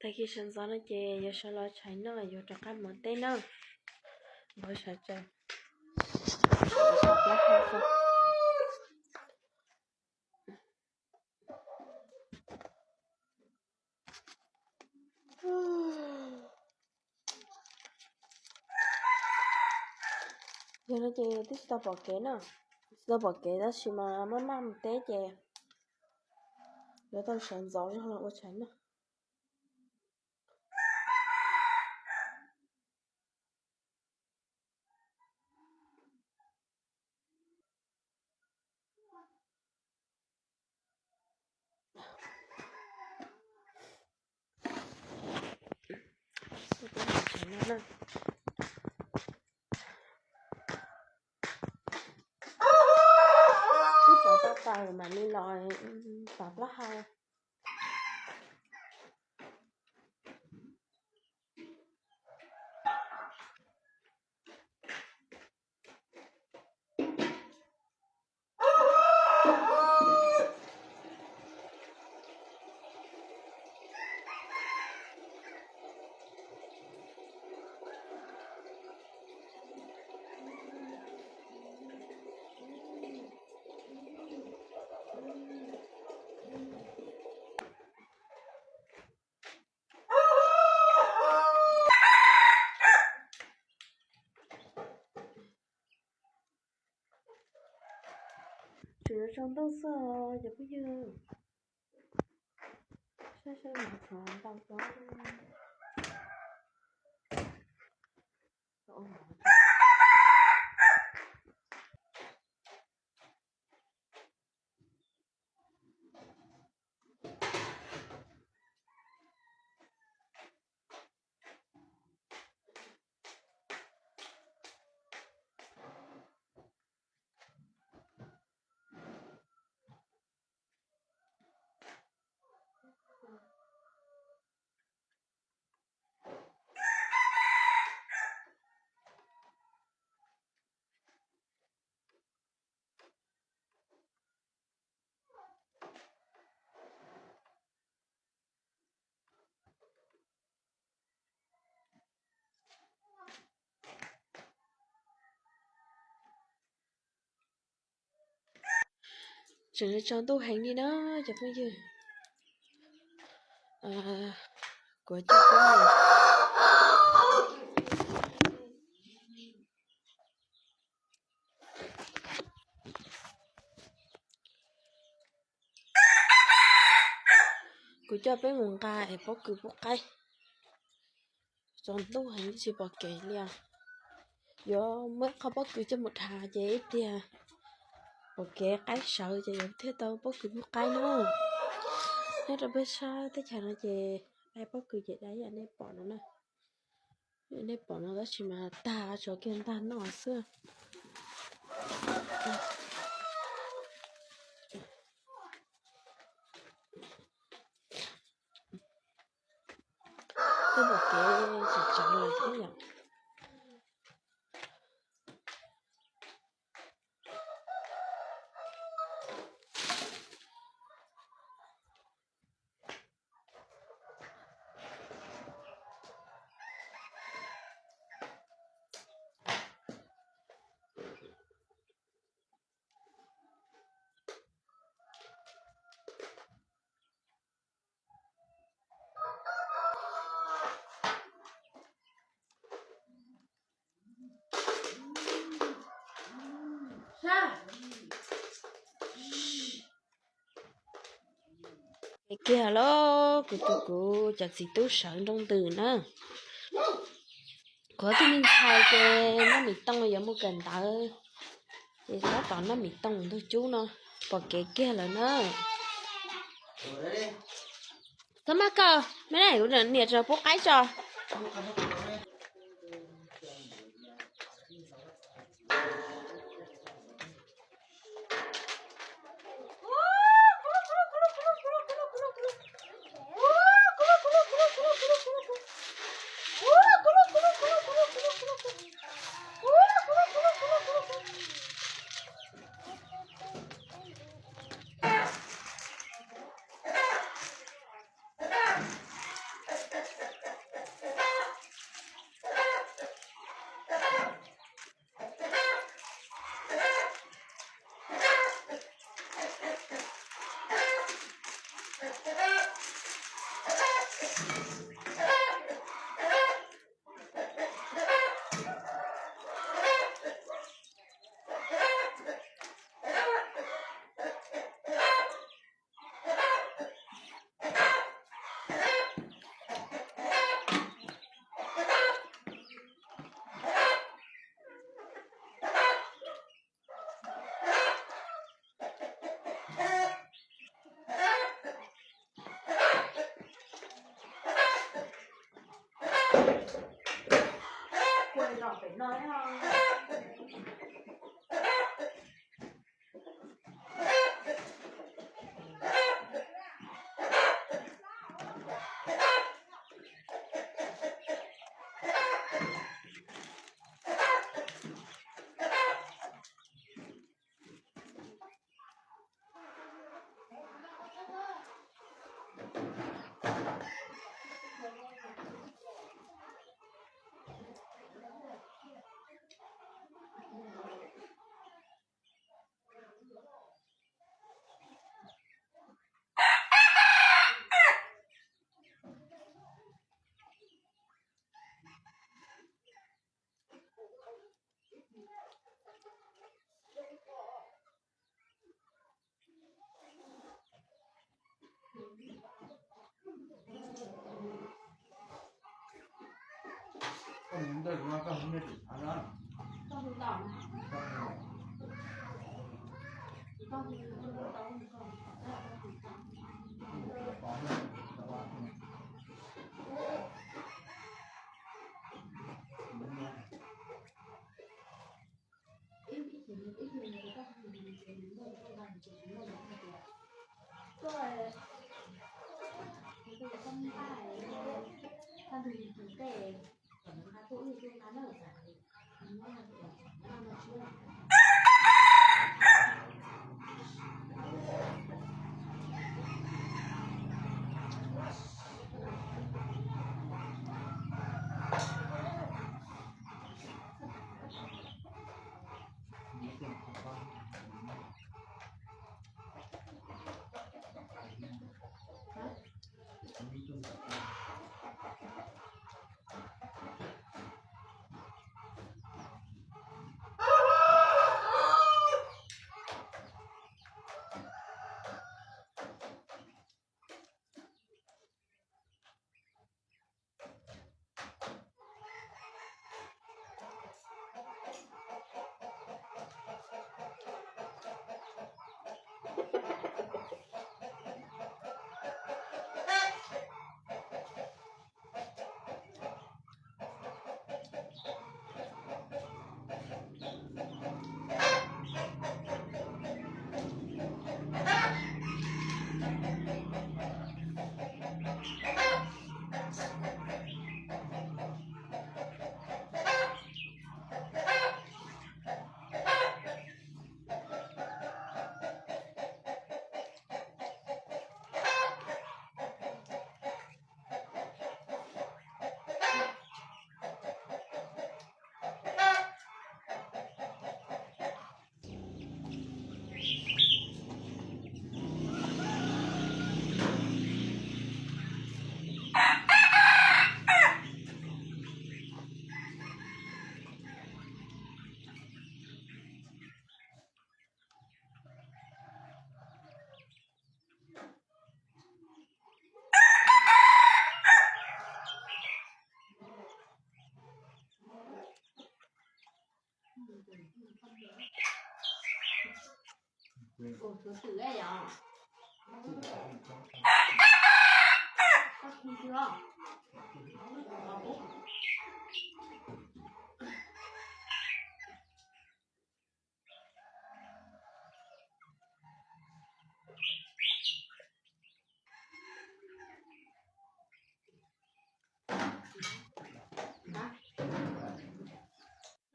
Tag kis sawv ntxov no ces yuav sawv los tshais noj yuav rov qab mus teb na. Npau sawv tsees. Yog no ces twb tsis tau pom kev na, tsis tau pom kev tab sis mas maj maj mus teb ces yuav tau sawv ntxov zog los ua tshais noj. Ib tsov tau taws mam li los tov plaub hau. Tseem yuav tsaus ntuj xwb os cov phooj ywg. Saib saib mas tsaus ntuj xwb. Tseem tsaus ntuj heev li na cov phooj ywg. Kuv coj peb mus, kuv coj peb mus nqa es pob kws pub qaib. Tsaus ntuj heev tsis pom kev li os. Yuav muab qho pob kws coj mus dhav ces ib pliag pom kev qaib sawv ces yuav thiaj tau pob kws pub qaib na. Nyob rau peb sab teb chaws no ces dai pob kws ces dai yam nej pom no na. Nej pom no tab sis mas tag tso kiag ntag no xwb. Twb pom kev tsis tsav lawm thiab yom. Kiag lauj, kuv tus kuv cov txiv tub sawv nroo ntws na. Kuv ob tug me ntxhais ces noj mis tooj yuav mus kawm ntawv, ces tab tom noj mis tooj ntug cub no, pom kev kiag lawm na. Txhob maj kawg, me ne, kuv niam tseem pub qaib tso.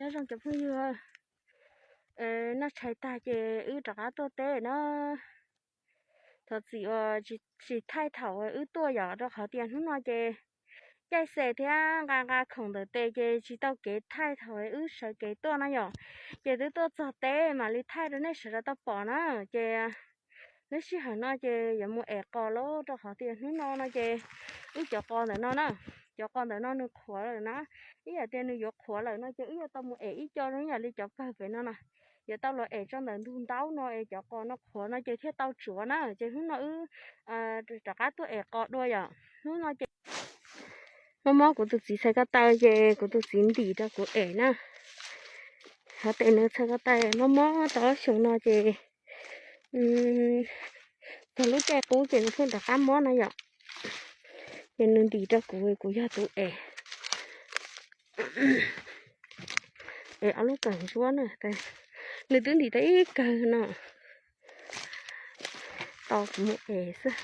Nyob zoo cov phooj ywg, noj tshais tag ces wb rov qab tuaj teb na. Thov txim uas tsis thaij thaum wb tuaj yom, rau qhov tias hnub no ces caij xes thiab nqa nqa khoom ntawm tes ces tsis tau kev thaij thaum wb sawv kev tuaj na yom. Ces twb tuaj txog teb mam li thaij rau nej sawv daws tau pom na. Ces lub sij hawm no ces yuav mus ev qos lauj, rau qhov tias hnub no no ces wb cov qos ntawm no na, cov qos ntawm no nws qhuav lawm na. Ib yam tias nws yuav qhuav lawm no ces wb yuav tau mus ev ib co zoo ib yam li cov kawg pem no na. Yuav tau los ev tso ntawm ntug ntaub no es cov qos no qhuav no ces thiaj tau tsuav na. Ces hnub no wb rov qab tuaj ev qos dua yom. Hnub no ces mob mob kuv tus txiv txhais ko taw ces kuv tus txiv ntim rau kuv ev na. Hov tes nws txhais ko taw mob mob tau ob xyoos no ces txog lub caij qub ces nws pheej rov qab mob na yom. Ces nws ntim rau kuv, kuv yog tus ev. Es ob lub kawm ntsuab na, nws twb ntim tau ib kawg no, tos kuv mus es xwb.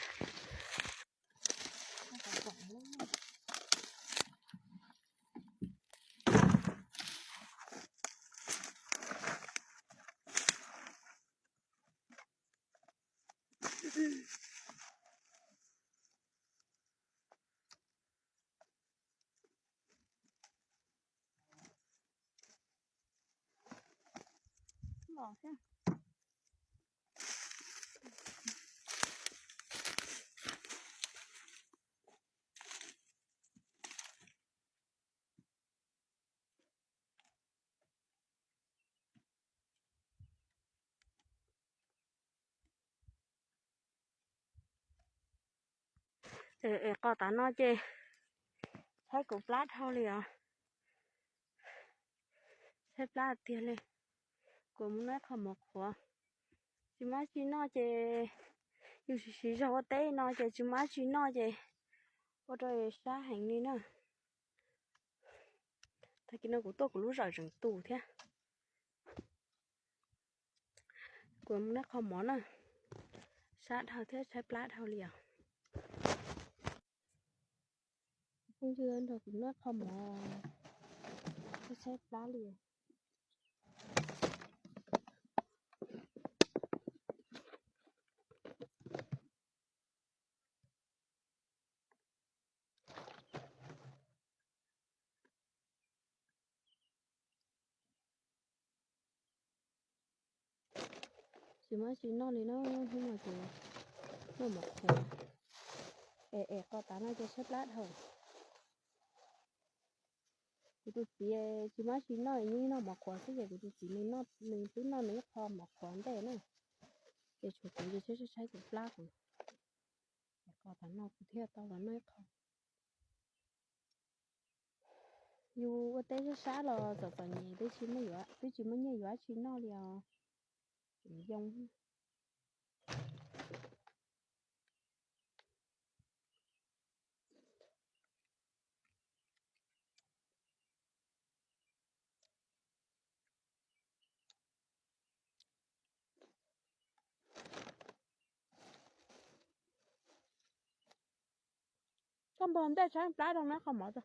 Es qos tav no ces tshaib kuv plab dhau li os. Tshaib plab tiag li. Kuv mus noj qho mov qhuav, tsis muaj dab tsi noj ces yus siv siv zog ua teb no ces tsis muaj dab tsi noj ces ua rau sab heev li na. Tag kis no kuv tuaj kuv lub zos tseem tu thiab. Kuv mus noj qho mov na, sab dhau thiab tshaib plab dhau li os. Phooj ywg, nrog kuv noj qho mov, tshaib plab li. Tsis muaj dab tsi noj li na, hnub no ces noj mov qhuav. Es es qos tav no ces tshaib plab dhau. Kuv tus txiv tsis muaj dab tsi noj, nws noj mov qhuav xwb ces kuv tus txiv nws noj, nws twb noj nws ib qho mov qhuav ntej na. Ces tshuav kuv ces tshaib tshaib kuv plab kuv. Es qos tav no kuv thiaj tau los noj ib qho. Yus ua teb sab sab los txom txom nyem, twb tsis muaj yuav, twb tsis muaj nyiaj yuav dab tsi noj li os. Tseem yoo. Koj npog ntej tshaib plab rau nab qhov mov tso.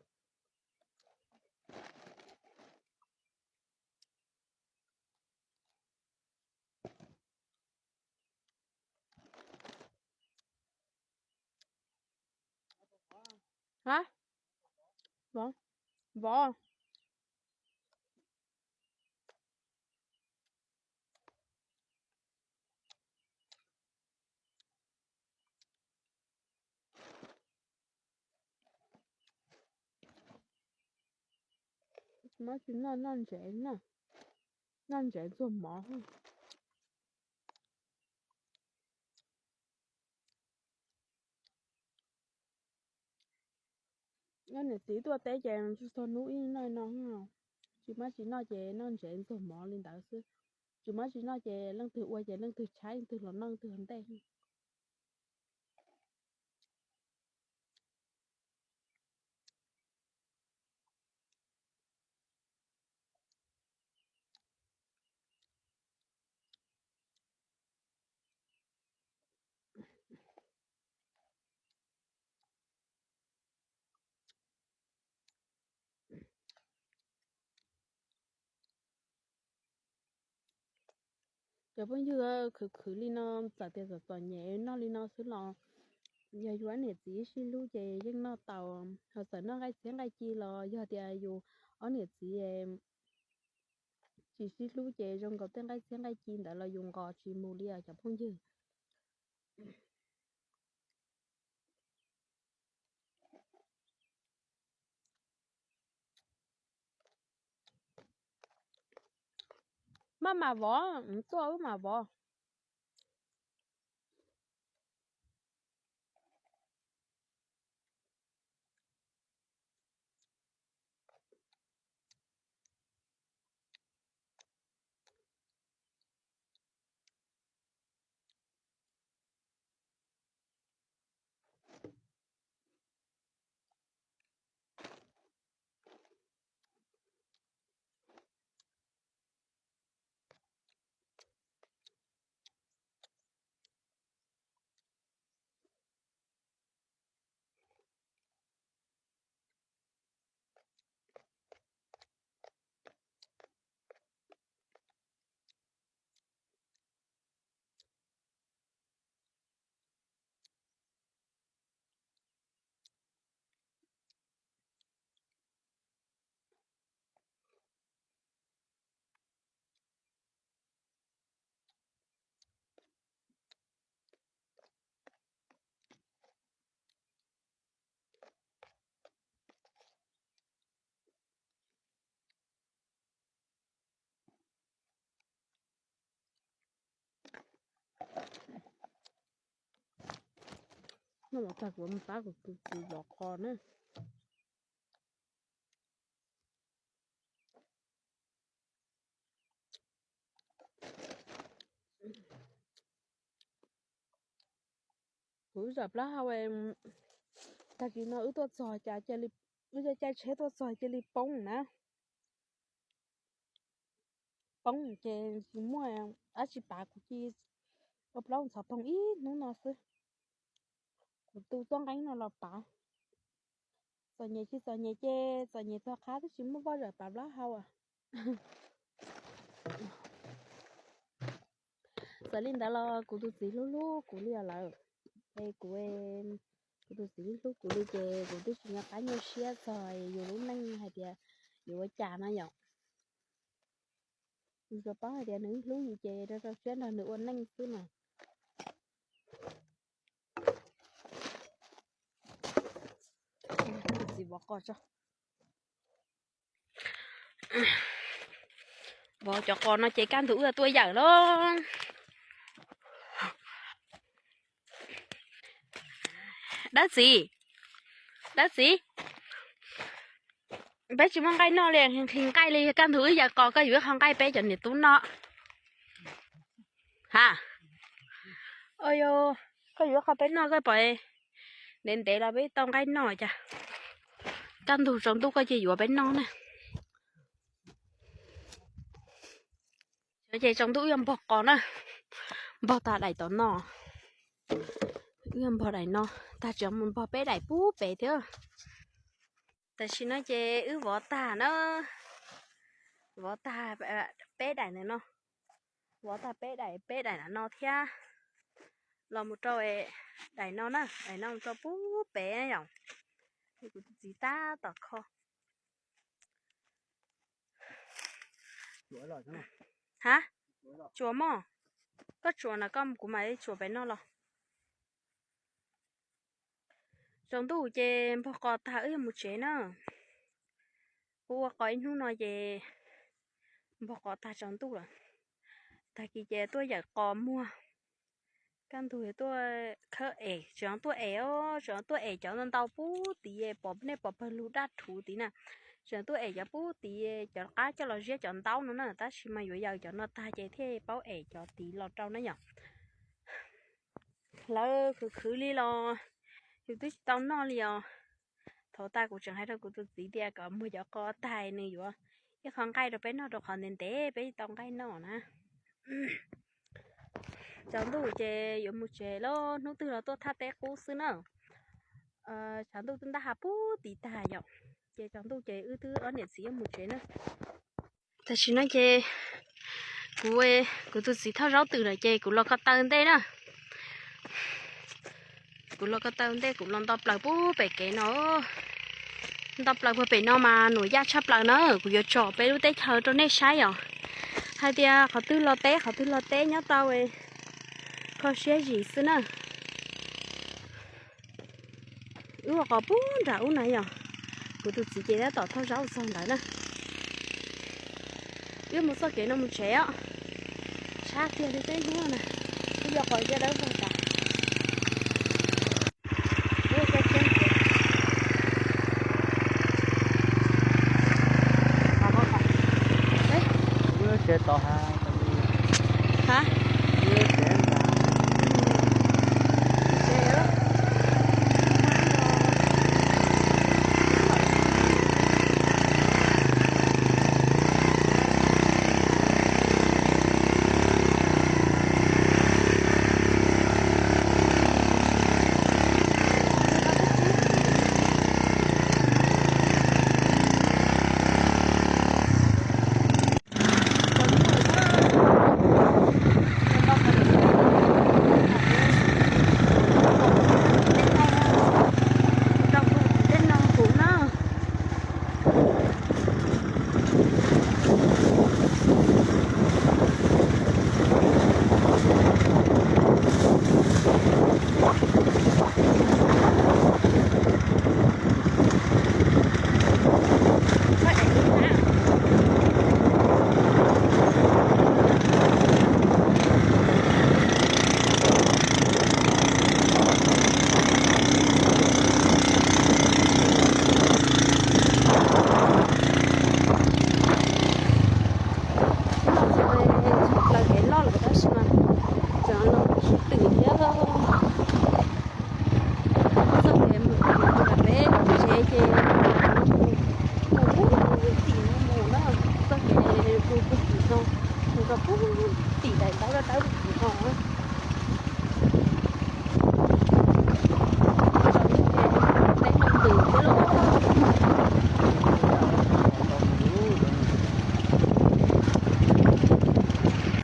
Hab, vov, vov. Tsis muaj tsis noj, noj ntsev na, noj ntsev ntxuag mov. Ob niam txiv tuaj teb ces txhua hnub ib noj no, tsis muaj tsis noj ces noj ntsev ntxuag mov li ntawd xwb. Tsis muaj tsis noj ces leej twg ua ces leej twg tshaib leej twg los noj leej twg ua ntej. Cov phooj ywg, khwv khwv li no, txawm tias txom txom nyem noj li no xwb los yog yus ob niam txiv sib hlub ces yeej noj tau. Ho txawm noj nqaij txhiab nqaij ci los yog tias yus ob niam txiv tsis sib hlub ces zoo nkaus tej nqaij txhiab nqaij ci ntawd los yus nqos tsis mus li os cov phooj ywg. Maj mam vov, tuaj wb mam vov. Noj mov tag kuv mus pab kuv tus txiv vov qos na. Kuv zam plaub hau, tag kis no wb tuaj txog cas, wb caij tsheb tuaj txog cia li poob na. Poob ces tsis muaj dab tsi pav, kuv cia li ua plaub ntxhov poog ib hnub no xwb. Kuv tu txoj nqeeb no los pav. Txom nyem tsis txom nyem ces txom nyem txog qab twb tsis muaj vaj zam pav plaub hau. Txawm li ntawd los kuv tus txiv hlub hlub kuv li os lawm. Es kuv, kuv tus txiv hlub hlub kuv li ces kuv twb tsis nco qab nyuaj siab txog yus lub neej hais tias yuav ua cas no yom. Yus tsuas paub hais tias nws hlub yus ces rau rau siab nrog nws ua neej xwb na. Txiv vov qos tso. Vov cov qos no ces kaj ntug wb tuaj yawm los. Dab txiv, dab txiv, peb tsis muaj nqaij noj li, nqhis nqaij li, kaj ntug wb yawm qos koj yuav ib qho nqaij peb cov niam tub noj. Ha, koj yuav ib qho peb noj koj pom ntev ntev los peb tau nqaij noj cas. Kaj ntug tsaus ntuj koj cia yuav peb noj na. Ces tsaus ntuj wb yuav npog qos na, npog tag daim tom no, wb yuav npog daim no tag tseem mus npog peb daim pub pem thiab. Tam sim no ces wb vov tag na, vov tag peb daim ntawm no, vov tag peb daim, peb daim no thiab los mus rau daim no na, daim no mus rau pub pem yom. Kuv tus txiv tab tom kho. Ha, tsuas mog, koj tsuas na koj, kuv mam li tsuas pem no los. Tsaus ntuj ces npog qos tag wb yuav mus tsev na. Kuv ua qos ib hnub no ces npog qos tag tsaus ntuj lawm. Tag kis ces tuaj yawm qos muag. Kaj ntug tuaj khawb es, tseem tuaj es os, tseem tuaj es cov ntau pub tid, pom nej pom pawg lug daj rhuv tid na. Tseem tuaj es cov pub tid, cov qab coj los ziab cov ntaub no na, tab sis mas yuav yawm cov no tag ces thiaj paub es cov tid los rau na yom. Lawv khwv khwv li los yus twb tsis tau noj li os. Thaum tas kuv tseem hais rau kuv tus txiv tias kom muag cov qos tag nws yuav ib qho nqaij rau peb noj rau qhov ntev ntev peb tsis tau nqaij noj na. Tsaus ntuj ces yuav mus tsev lawm, hnub twg los tuaj thaj teb qub xwb na. Tshav ntuj twb ntab hav pub tid tag yom, ces tsaus ntuj ces wb twb ob niam txiv yuav mus tsev na. Tam sim no ces kuv, kuv tus txiv thauj zaub twm lawm ces kuv los ko taw ntej na. Kuv los ko taw ntej, kuv los nto plaws pub pem kev no. Nto plaws puag pem no mas nuam yaj tshaj plaws na, kuv yuav tsom peb lub teb chaws rau nej saib os. Hais tias qhov twg los teb, qhov twg los teb nyob tau, kho siab zim xwb na. Wb ua qos pub nram ub na yom, kuv tus txiv ces tab tom thauj zaub txog ntawd na. Wb mus txoj kev no mus tsev os. Sab tiag li peb hnub na, wb yuav qos cia dawb vog tas. Ha? ces mus puag tim no mus na, txoj kev mus puag tim no, mus rau puag tim daim ntaub dawb dawb tim no na.